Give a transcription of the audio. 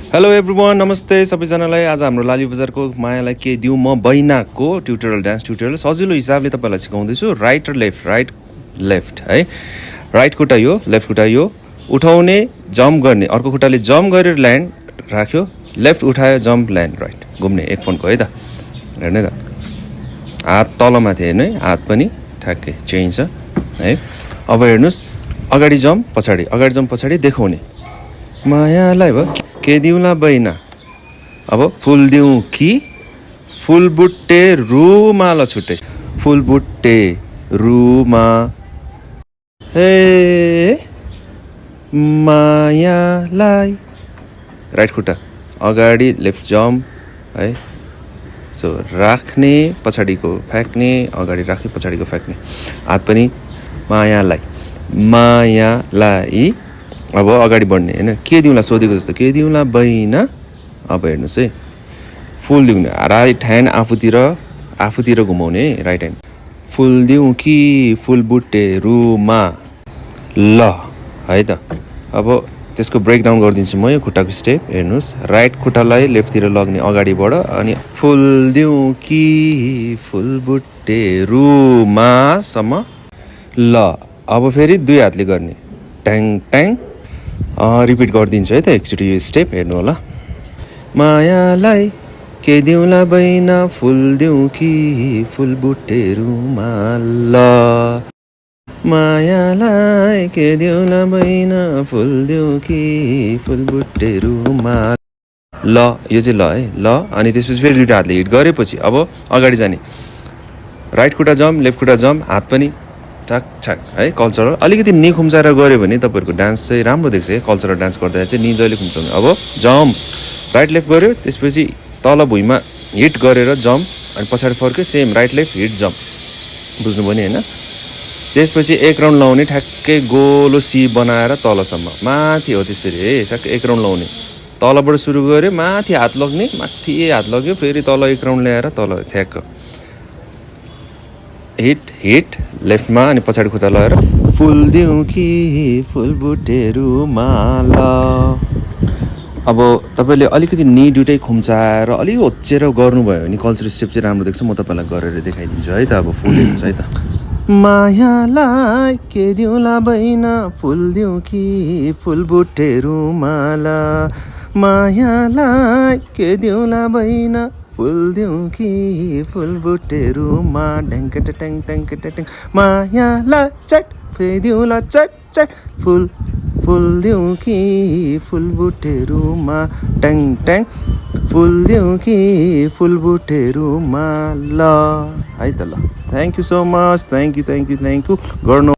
Hello everyone, नमस्ते सबैजनालाई। आज हाम्रो लाली बजारको मायालाई के दिउँ म बैनाको ट्युटोरियल, डान्स ट्युटोरियल सजिलो हिसाबले तपाईँलाई सिकाउँदैछु। राइट र लेफ्ट, राइट लेफ्ट है। राइट खुट्टा यो, लेफ्ट खुट्टा यो, उठाउने जम्प गर्ने, अर्को खुट्टाले जम्प गरेर ल्यान्ड राख्यो, लेफ्ट उठायो जम्प ल्यान्ड राइट, घुम्ने एक फोनको है त। हेर्ने त, हात तलमाथि हेर्नु है, हात पनि ठ्याक्कै चेन्ज छ है। अब हेर्नुहोस्, अगाडि जम्प पछाडि, अगाडि जम्प पछाडि देखाउने। मायालाई भयो के दिउँला बैना, अब फुल दिउँ कि फुल बुट्टे रुमाल छुट्टै, फुल बुट्टे रुमा हे मायालाई। राइट खुट्टा अगाडि लेफ्ट जम्प है, सो राख्ने पछाडिको फ्याँक्ने, अगाडि राख्ने पछाडिको फ्याँक्ने, हात पनि मायालाई, मायालाई। अब अगाडि बढ्ने होइन, के दिउँला सोधेको जस्तो, के दिउँला बैना। अब हेर्नुहोस् है, फुल दिउने, राइट ह्यान्ड आफूतिर घुमाउने है, राइट ह्यान्ड। फुल दिउँ कि फुल बुट्टे रुमा ल है त। अब त्यसको ब्रेकडाउन गरिदिन्छु म यो खुट्टाको स्टेप। हेर्नुहोस्, राइट खुट्टालाई लेफ्टतिर लग्ने अगाडिबाट, अनि फुल दिउँ कि फुल बुट्टे रुमासम्म ल। अब फेरि दुई हातले गर्ने, ट्याङ ट्याङ। रिपिट गरिदिन्छु है त एकचोटि यो स्टेप, हेर्नु होला। मायालाई के दिउँला बैना, फुल दिउँ कि फुल बुट्टे रुमाल। मायालाई के दिउँला बैना, फुल दिउँ कि फुल बुट्टे रुमाल ल। यो चाहिँ ल है, ल। अनि त्यसपछि फेरि दुइटा हातले हिट गरेपछि अब अगाडि जाने, राइट खुट्टा जम्प, लेफ्ट खुट्टा जम्प, हात पनि छाक छाक है। कल्चरल अलिकति नि खुम्चाएर गऱ्यो भने तपाईँहरूको डान्स चाहिँ राम्रो देख्छ है। कल्चरल डान्स गर्दा चाहिँ नि जहिले खुम्चाउने। अब जम्प राइट लेफ्ट गऱ्यो, त्यसपछि तल भुइँमा हिट गरेर जम्प, अनि पछाडि फर्क्यो, same right left hit jump, बुझ्नुभयो नि होइन। त्यसपछि एक राउन्ड लाउने, ठ्याक्कै गोलो सी बनाएर तलसम्म माथि हो, त्यसरी है। ठ्याक्कै एक राउन्ड लाउने, तलबाट सुरु गऱ्यो, माथि हात लग्ने, माथि हात लग्यो, फेरि तल एक राउन्ड ल्याएर तल ठ्याक्क हिट हिट लेफ्टमा, अनि पछाडि खुट्टा लगाएर फुल दिउँ कि फुल बुट्टे रुमाल। अब तपाईँले अलिकति नि दुइटै खुम्चाएर अलिक होच्चेर गर्नुभयो भने कल्चरल स्टेप चाहिँ राम्रो देख्छ। म तपाईँलाई गरेर देखाइदिन्छु है त। अब फुल हेर्नुहोस् है त। मायालाई के दिउँला बैना, फुल दिउँ कि फुल बुट्टे रुमाल। मायालाई के दिउँला बैना, फुल दिउँ कि फुल बुट्टे रुमा ढ्याङ्केट ट्याङ ट्याङ्केट ट्याङ। मायालाई चट फे दिउँला चट चट, फुल फुल दिउँ कि फुल बुट्टे रुमा ट्याङ ट्याङ, फुल दिउँ कि फुल बुट्टे रुमा ल है त। ल, thank you so much, thank you गर्नु।